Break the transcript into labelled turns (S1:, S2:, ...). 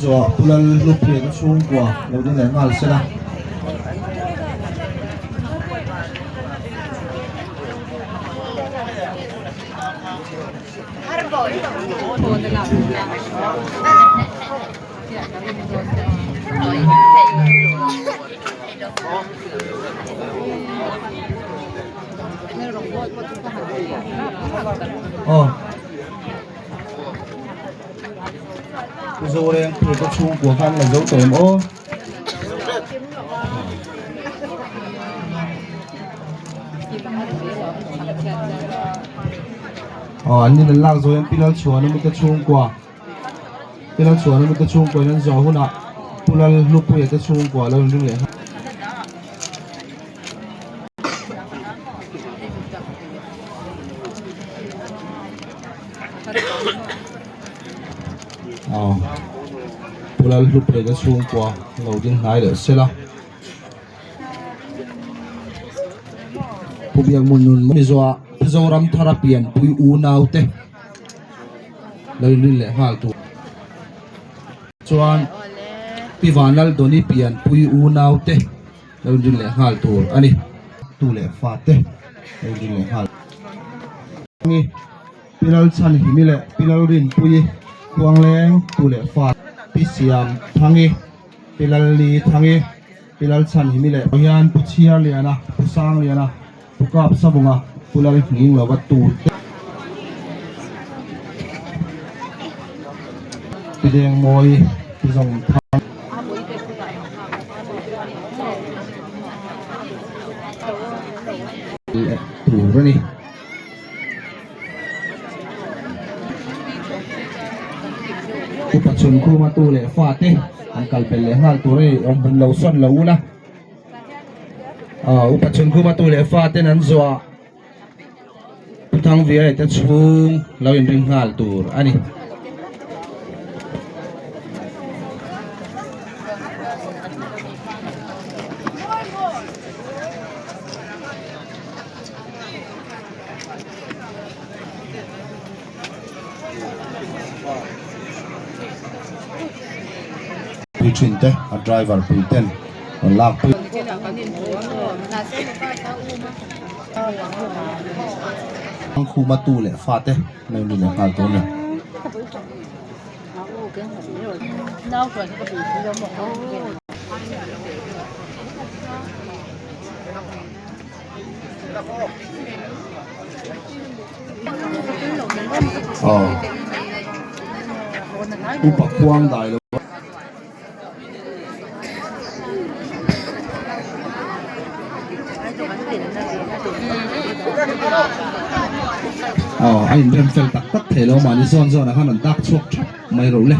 S1: Zawh Pu Lal Hlupuia te chhungkua lo ding leh nghal se la. Aw. Pu Zoreng Pu te chhungkua khan la zo tawh em aw. Aw an in an lak zo hian Pi Lalchhuana mite chhungkua Pi Lalchhuana mite chhungkua in an zawh hunah Pu Lalhlupuia te chhungkua a lo inring leh nghal. Aw Pu Lalhlupuia te chhungkua lo ding hnai leh sela. Pu Biakmun nun Mizoa Zoram thara pianpui unau te lo inrin leh nghal tur chuan Pi Vanlaldawni pianpui unau te lo inrin leh nghal tur a ni. Tu leh fa te lo inrin leh nghal ni. Pi Lalchhanhimi leh Pi Lalrinpuii Khuangleng tu leh fa Pi Siamthangi. Pi Lalli Thangi, Pi Lalchhanhimi leh hian Pu Chhiarliana, Pu Sangliana, Pu Kapsavunga, Pu Lalhning lova tur te. Pi Dengmawi, Pi Zawngthang. Leh tur a ni. Upa chhunkhuma tu leh fate an kal pel leh nghal tur a ni awm hun lo sawn lo ula aw upa chhunkhuma tu leh faten an zuah Pu Thangviaia te chhung lo inring nghal tur a ni. Pui thin te a driver pui ten rawn lak pui. Khuma tu leh fa te lo ni leh nghal tur a ni. Aw upa khuang dai lo aw a inrem fel tak tak thei lo mahni zawn zawnah khan an dak chhuak thap mai ro le.